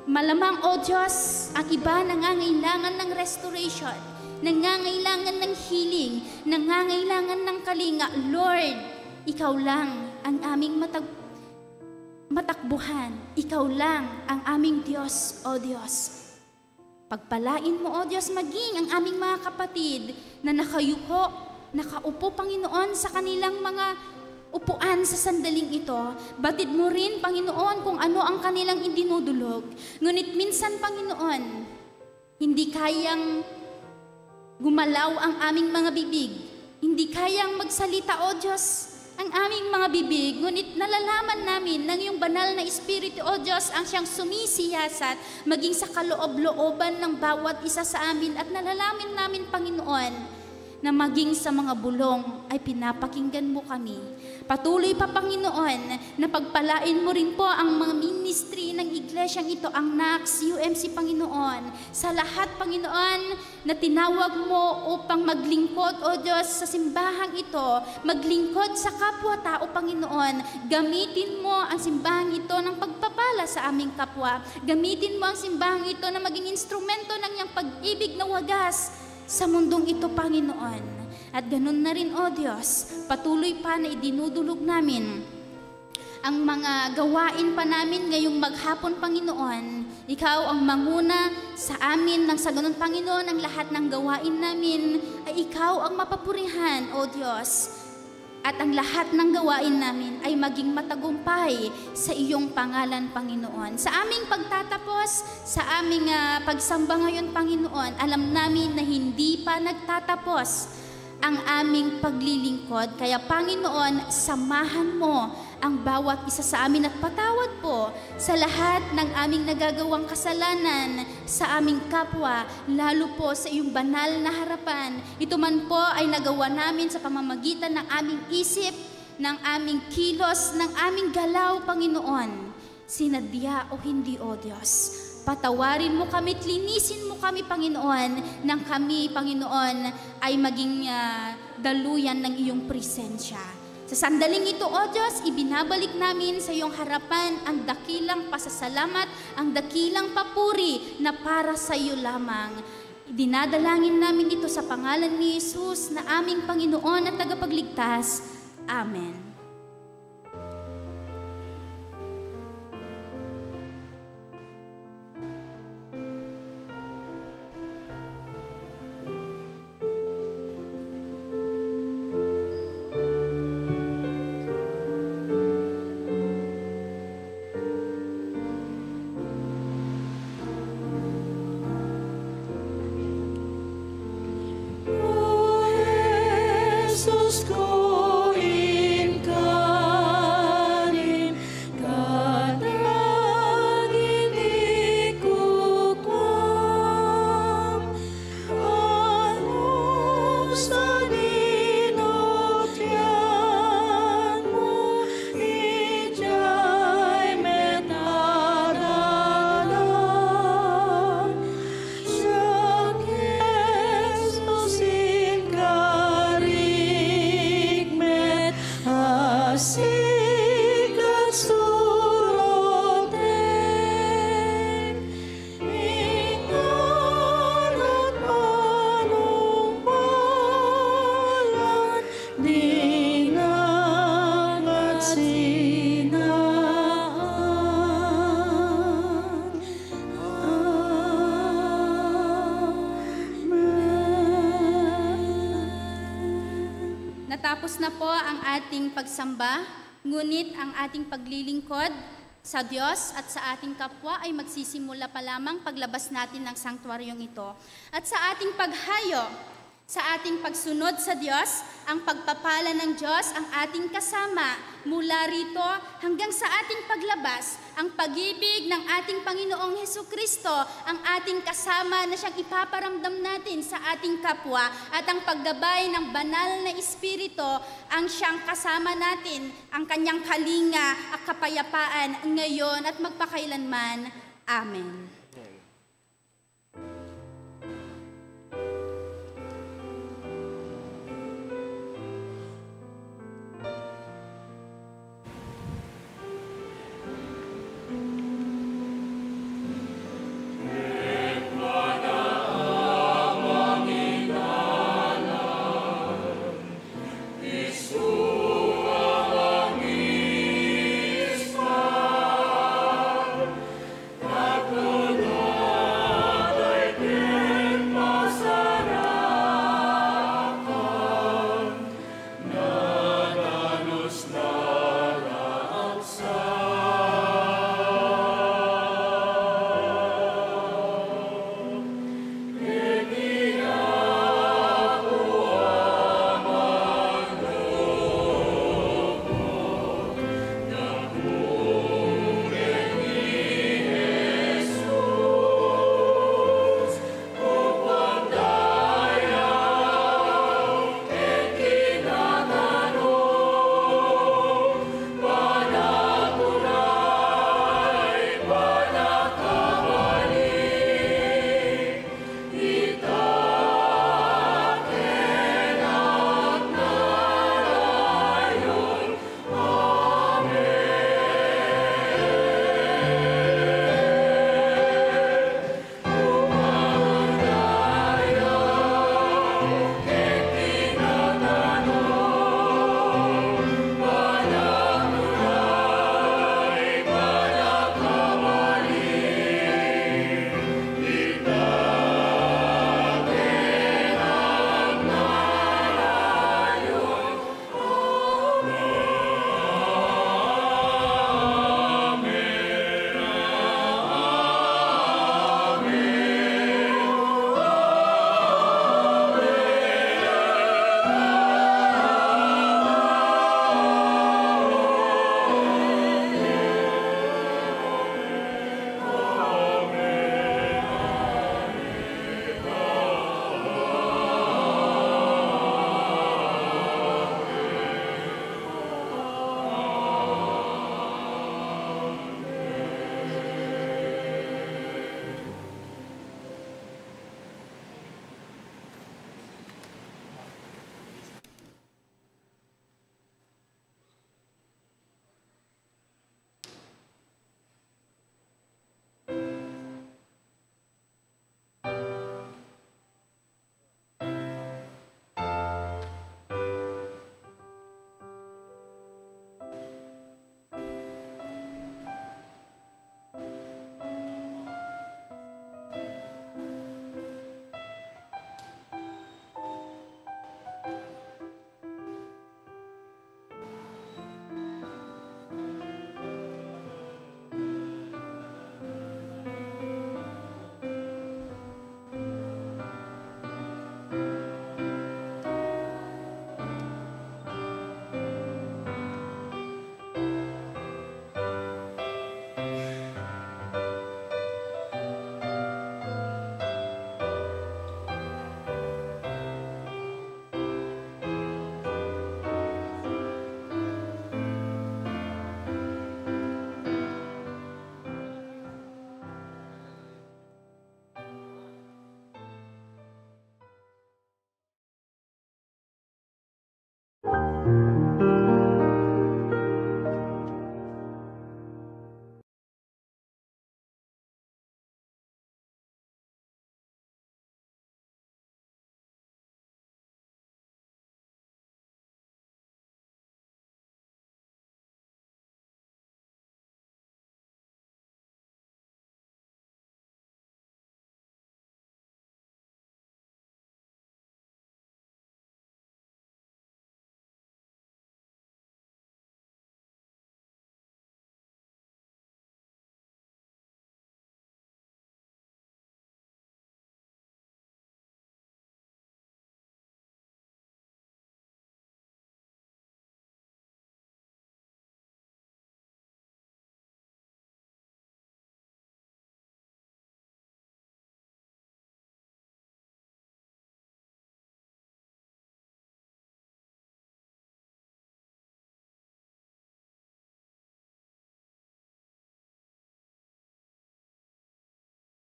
Malamang, O Diyos, ang iba nangangailangan ng restoration, nangangailangan ng healing, nangangailangan ng kalinga. Lord, ikaw lang ang aming matakbuhan. Ikaw lang ang aming Diyos, O Diyos. Pagpalain mo, O Diyos, maging ang aming mga kapatid na nakaupo, Panginoon, sa kanilang mga upuan sa sandaling ito. Batid mo rin, Panginoon, kung ano ang kanilang idinudulog. Ngunit minsan, Panginoon, hindi kayang gumalaw ang aming mga bibig. Hindi kayang magsalita, O Diyos, ang aming mga bibig, ngunit nalalaman namin ng iyong banal na Espiritu, O Diyos, ang siyang sumisiyasat maging sa kaloob-looban ng bawat isa sa amin, at nalalaman namin, Panginoon, na maging sa mga bulong ay pinapakinggan mo kami. Patuloy pa, Panginoon, na pagpalain mo rin po ang mga ministry ng iglesyang ito, ang NACS, UMC, Panginoon. Sa lahat, Panginoon, na tinawag mo upang maglingkod, O Diyos, sa simbahang ito, maglingkod sa kapwa-tao, Panginoon. Gamitin mo ang simbahang ito ng pagpapala sa aming kapwa. Gamitin mo ang simbahang ito na maging instrumento ng iyang pag-ibig na wagas sa mundong ito, Panginoon. At ganun na rin, O Diyos, patuloy pa na idinudulog namin ang mga gawain pa namin ngayong maghapon, Panginoon. Ikaw ang manguna sa amin, nang sa ganun, Panginoon, ang lahat ng gawain namin ay ikaw ang mapapurihan, O Diyos. At ang lahat ng gawain namin ay maging matagumpay sa iyong pangalan, Panginoon. Sa aming pagtatapos, sa aming pagsamba ngayon, Panginoon, alam namin na hindi pa nagtatapos ang aming paglilingkod. Kaya, Panginoon, samahan mo ang bawat isa sa amin at patawad po sa lahat ng aming nagagawang kasalanan sa aming kapwa, lalo po sa iyong banal na harapan. Ito man po ay nagawa namin sa pamamagitan ng aming isip, ng aming kilos, ng aming galaw, Panginoon. Sinadya o hindi, O Diyos. Patawarin mo kami, linisin mo kami, Panginoon, nang kami, Panginoon, ay maging daluyan ng iyong presensya. Sa sandaling ito, O Diyos, ibinabalik namin sa iyong harapan ang dakilang pasasalamat, ang dakilang papuri na para sa iyo lamang. Dinadalangin namin ito sa pangalan ni Jesus na aming Panginoon at tagapagligtas. Amen. Jesus ko in Natapos na po ang ating pagsamba, ngunit ang ating paglilingkod sa Diyos at sa ating kapwa ay magsisimula pa lamang paglabas natin ng sanktuaryong ito. At sa ating paghayo, sa ating pagsunod sa Diyos, ang pagpapala ng Diyos ang ating kasama mula rito hanggang sa ating paglabas. Ang pag-ibig ng ating Panginoong Hesukristo ang ating kasama na siyang ipaparamdam natin sa ating kapwa, at ang paggabay ng banal na Espiritu ang siyang kasama natin, ang kanyang kalinga at kapayapaan ngayon at magpakailanman. Amen.